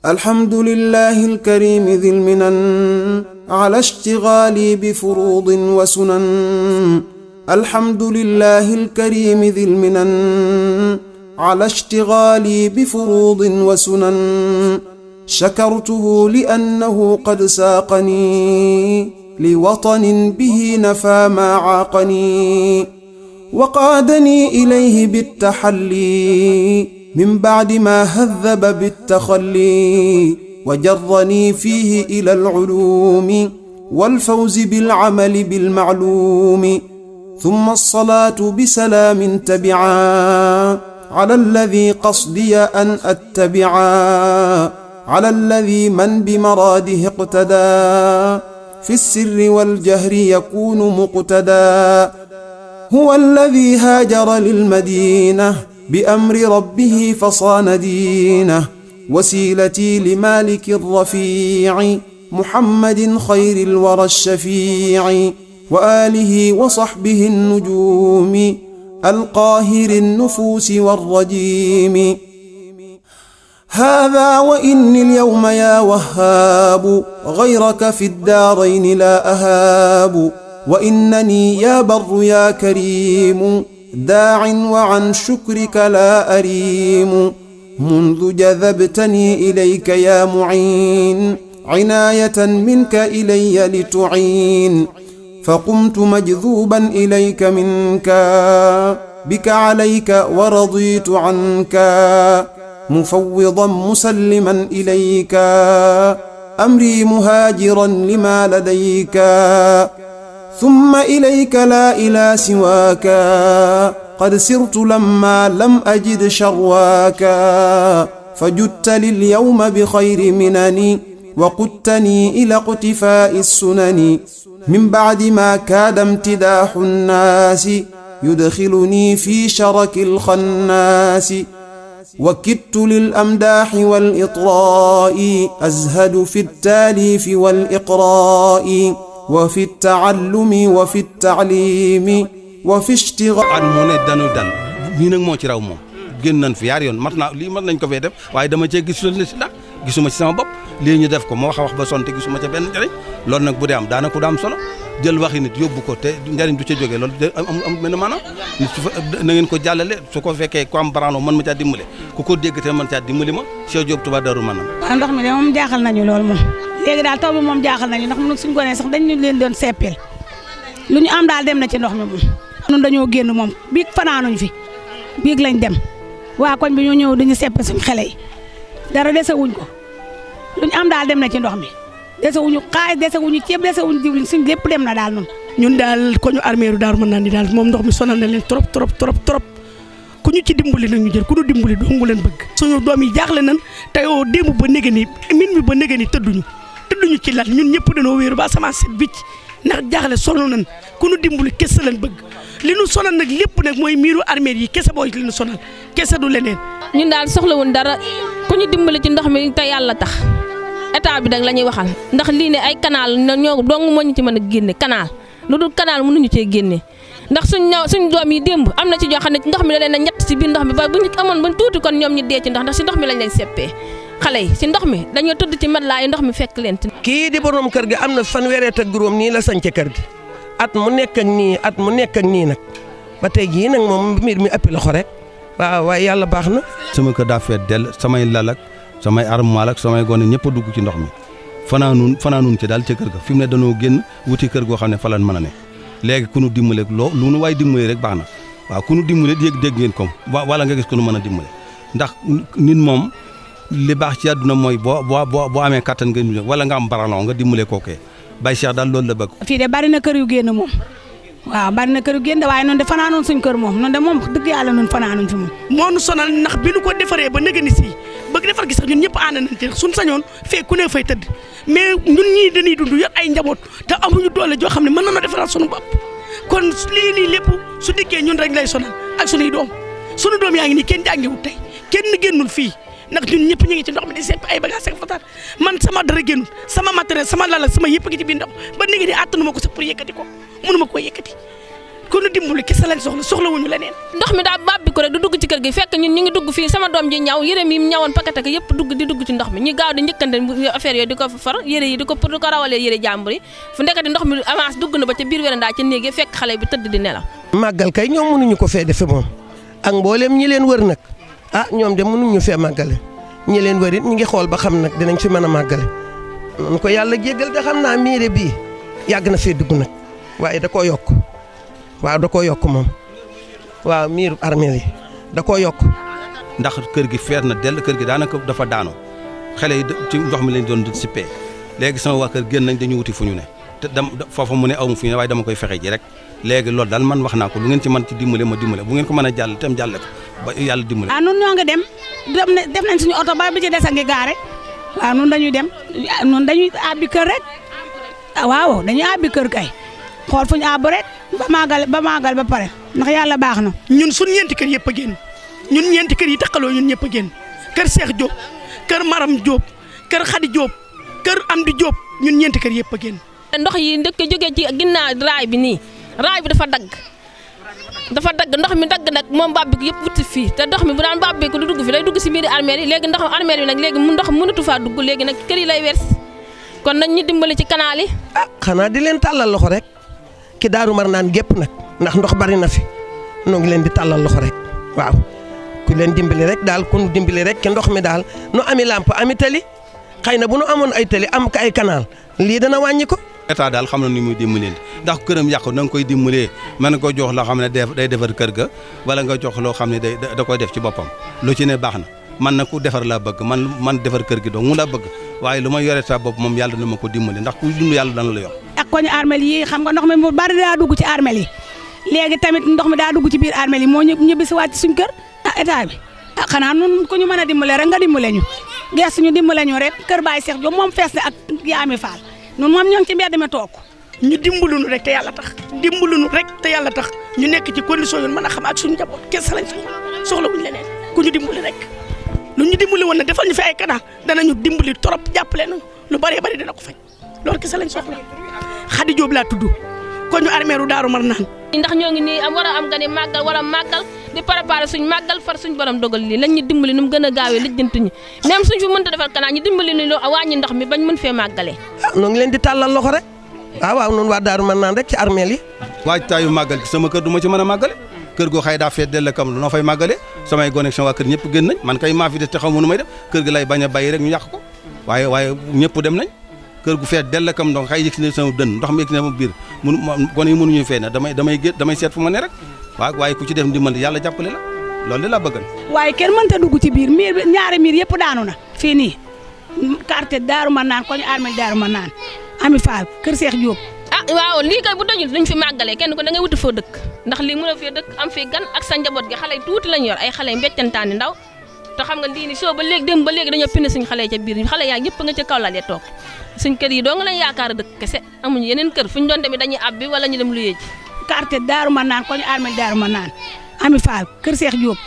الحمد لله الكريم ذي المنن على اشتغالي بفروض وسنن. الحمد لله الكريم ذي المنن على اشتغالي بفروض وسنن. شكرته لأنه قد ساقني لوطن به نفى ما عاقني، وقادني إليه بالتحلي من بعد ما هذب بالتخلي، وجرني فيه إلى العلوم والفوز بالعمل بالمعلوم. ثم الصلاة بسلام تبعا على الذي قصدي أن أتبعا، على الذي من بمراده اقتدى في السر والجهر يكون مقتدى. هو الذي هاجر للمدينة بأمر ربه فصان دينه، وسيلتي لمالك الرفيع محمد خير الورى الشفيع، وآله وصحبه النجوم القاهر النفوس والرجيم. هذا وإني اليوم يا وهاب غيرك في الدارين لا أهاب، وإنني يا بر يا كريم داع وعن شكرك لا أريم. منذ جذبتني إليك يا معين عناية منك إلي لتعين، فقمت مجذوبا إليك منك بك عليك ورضيت عنك، مفوضا مسلما إليك أمري مهاجرا لما لديك. ثم إليك لا إلى سواك قد سرت لما لم أجد شرواك، فجدت لليوم بخير منني وقدتني إلى اقتفاء السنن. من بعد ما كاد امتداح الناس يدخلني في شرك الخناس، وكدت للأمداح والإطراء أزهد في التاليف والإقراء، وفي التعلم وفي التعليم وفي اشتغال. at mu ne danu dal bii nag moo ci raw moom génn nañ fi yaar yoon mat naa lii mat nañ ko fee def waaye dama cee gisul ne si dara gisuma ci sama bopp. lii ñu def ko moo wax ba sonte gisuma ca benn njëriñ. loolu nag bu dee am daanaka du am solo jël waxi nit yóbbu ko te njëriñ du ca jógee loolu am mel ne maanaam nit su fa na ngeen ko jàllale su ko fekkee ku am baraano mën ma caa dimbale ku ko dégg te mën caa dimbali ma Cheikh Diop Touba Darou Manane. waaw ndox mi de moom jaaxal nañu loolu moom léegi daal taw bi moom jaaxal nañu ndax ñun suñu gonee sax dañu leen doon seppeel lu ñu am daal dem na ci ndox mi moom. ñun dañoo génn moom biig fanaanuñ fi biig lañ dem waa koñ bi ñoo ñëw dañu seppe suñu xele yi dara desewuñ ko lu ñu am daal dem na ci ndox mi desewuñu xaalis desewuñu ceeb desewuñu diwlin suñ lépp dem na daal noonu. ñun daal ko ñu armeeru Daaru Manaan ni daal moom ndox mi sonal na leen trop trop trop trop ku ñu ci dimbali nag ñu jël ku ñu dimbali dongu leen bëgg. suñu doom yi jaaxle nan te yow démb ba néega ni min mi ba néega ni tëdduñu ci lal ñun ñëpp dañoo wéeru ba asamaan set bicc ndax jaaxle sonal nan ku ñu dimbali kese lañ bëgg li ñu sonal nag lépp nag mooy miiru armeer yi kese booy li ñu sonal kese du leneen. ñun daal soxlawuñ dara ku ñu dimbali ci ndox mi te yàlla tax état bi nag la ñuy waxal ndax lii ne ay canal ñoo dong moo ñu ci mën a génne canal lu dul canal mënuñu cee génne ndax suñ doom yi démb am na ci joo xam ne ndox mi da leen a ñett ci biir ndox mi ba bu ñu amoon ba tuuti kon ñoom ñu dee ci ndax si ndox mi lañ leen seppee xale yi si ndox mi dañoo tëdd ci matelas yi ndox mi fekk leen. kii di borom kër gi am na fanweeri at ak juróom nii la sañce kër gi at mu nekk ak nii nag ba tey jii nag moom mbir mi ëppi loxo rek waaw waaye yàlla baax na. sama kër daa feet dell samay lal ak samay armoire ak samay gone ñëpp a dugg ci ndox mi fanaanuun ci daal ca kër ga fi mu ne dañoo génn wuti kër goo xam ne fa lañ mën a ne léegi ku nu dimbale lu nu waay dimbale rek baax na waaw ku nu dimbale dégg ngeen ko wala nga gis ku nu mën a dimbale ndax nit moom li baax ci àdduna mooy boo amee kattan nga wala nga am baralon nga dimbale kookee Baye Cheikh daal loolu la bëgg. fii de bari na kër yu génn moom waaw bari na kër yu génn waaye noonu de fanaanoon suñ kër moom noonu de moom dëgg yàlla noonu fanaanuñ fi moom. moo nu sonal ndax bi nu ko defaree ba nëgëni si bëgg defar gi sax ñun ñëpp ànd nañ ci suñ sañoon fee ku ne fay tëdd mais ñun ñii dañuy dund yor ay njaboot te amuñu doole joo xam ne mën nañoo defaral suñu bopp kon lii nii lépp su dikkee ñun rek lay sonal ak suñuy doom suñu doom yaa ngi nii kenn jàngiwut tey kenn génnul fii ndax ñun ñëpp ñu ngi ci ndox mi di sepp ay bagage ak fatar man sama dara génnul sama matériel sama lal ak sama yëpp ngi ci biir ndox ba léegi nii àttanu ma ko sax pour yëkkati ko mënu ma koo yëkkati ku ñu dimbali kese lañ soxla wuñu leneen. ndox mi daa bàbbi ko rek du dugg ci kër gi fekk ñun ñu ngi dugg fii sama doom ji ñaw yére mi ñawoon paquet ak yëpp dugg ci ndox mi ñu gaaw di njëkkante affaire yooyu di ko far yére yi di ko rawalee yére jàmbur yi fu ndekati ndox mi avance dugg na ba ca biir werandaa ca néeg fekk xale bi tëdd di nelaw. màggal kay ñoom mënuñu ko fee defe moom ak mboolem ñi leen wër nag ñoom de mënuñu fee màggale ñi leen wër it ñi ngi xool ba xam nag dinañ fi mën a màggale man ko yàlla jéggal te xam naa miire bii yàgg na fee dugg nag waaye da koo yokk waaw da koo yokk moom waaw miiru armeel yi da koo yokk. ndax kër gi feer na dell kër gi daanaka dafa daanu xale yi ci ndox mi lañ doon sippee léegi sama waa kër génn nañ dañu wuti fu ñu ne te foofa mu ne aw ma fu ñu ne waaye dama koy fexe ji rek léegi loolu daal man wax naa ko lu ngeen ci mën ci dimbale ma dimbale bu ngeen ko mën a jàll itam jàlle ko ba yàlla dimbale. nun ñoo ngi dem def nañ suñu oto ba bi ci des a ngi gaare waaw nun dañuy dem nun dañuy àbbi kër rek waaw dañuy àbbi kër kay xool fu ñu àbb rek ba maagal ba pare ndax yàlla baax na. ñun suñ ñeenti kër yëpp a génn ñun ñeenti kër yi taqaloo ñun ñëpp a génn kër Cheikh Diop kër Maram Diop kër Khady Diop kër Amdi Diop ñun ñeenti kër yëpp a génn. ndox yi ndëkk jógee ci ginnaaw raay bi nii raay bi dafa dagg ndox mi dagg nag moom bàbbi ko yëpp wuti fii te ndox mi bu daan bàbbee ko du dugg fi day dugg si biir armeel yi léegi ndox armeel yi nag léegi ndox mënatu faa dugg léegi nag kër yi lay wers kon nañ ñu dimbali ci canal yi. xanaa di leen tàllal loxo rek ki Daaru Marnaan gépp nag ndax ndox bari na fi noo ngi leen di tàllal loxo rek waaw ku leen dimbali rek daal ku ñu dimbali rek ki ndox mi daal nu ami lamp ami tali xëy na bu nu amoon ay tali am ka ay canal lii dana wàññi ko. état daal xam na ni muy dimbalee ndax këram yàqu na nga koy dimbalee mën nga ko jox loo xam ne day defar kër ga wala nga jox loo xam ne da koy def ci boppam lu ci ne baax na man na ku defar laa bëgg man defar kër gi dong mu laa bëgg waaye lu ma yore sa bopp moom yàlla na ma ko dimbale ndax ku dund yàlla dana la yor. ak koñu armel yi xam nga ndox mi mu bari daa dugg ci armel yi léegi tamit ndox mi daa dugg ci biir armel yi moo ñibbi si waat suñ kër état bi xanaa nun ku ñu mën a dimbale rek nga dimbale ñu gees ñu dimbale ñu rek kër Baye Cheikh Diop moom fees na ak Yaami Fall nun moom ñoo ngi ci mbedd mi toog ñu dimbaluñu rek te yàlla tax dimbaluñu rek te yàlla tax ñu nekk ci condition yu mën a xam ak suñu njaboot kese lañ soxla wuñ leneen ku ñu dimbali rek lu ñu dimbali woon na defal ñu fi ay canal danañu dimbali trop jàppale nañu lu bëree bëri dina ko fay loolu kese lañ soxla Khady Diop laa tudd ko ñu armeeru Daaru Marnaan ndax ñoo ngi nii war a am nga ni màggal war a màggal di préparer suñ màggal far suñ borom dogal lii lañ ñu dimbali nu mu gën a gaawee lijjanti ñu même suñ fi mënta defal canal ñu dimbali ni loo wàññi ndox mi bañ mën fee màggalee. noo ngi leen di tàllal loxo rek waaw noonu waa Daaru Marnaan rek ci armeel yi. waajtaayu màggal ci sama kër du ma ci mën a màggale kër goo xëy daa feet dell kam lu noo fay màggale samay connexion waa kër ñëpp gën nañ man kay maa fi des te xaw ma nu may def kër gi lay bañ a bàyyi rek ñu yàq ko waaye ñëpp dem nañ kër gu feet dell kam donc xëy yëg na sama dënn ndox mi yëg na sama biir gone yi mënuñu fee ne damay seet fu ma ne rek waaye ku ci def ndimbal yàlla jàppale la loolu li la bëggal waaye kenn mënta dugg ci biir miir ñaari miir yëpp daanu na fii nii quartier Daaru Marnaan ko ñu armel Daaru Marnaan Ami Fall kër Cheikh Diop waaw lii kay bu dajul duñ fi màggalee kenn ko da ngay wuti foo dëkk ndax lii mën a fee dëkk am fii gan ak sa njaboot gi xale yi tuuti lañ yor ay xale yi mbeccantaani ndaw te xam nga lii ni soo ba léegi dem ba léegi dañoo pine suñ xale yi ca biir xale yaa yëpp nga ca kaw lalee toog suñ kër yi doo nga lañ yaakaar a dëkk kese amuñu yeneen kër fu ñu doon demee dañuy abbi wala ñu dem luyee ji quartier Daaru Marnaan ko ñu armel Daaru Marnaan Ami Fall kër Cheikh Diop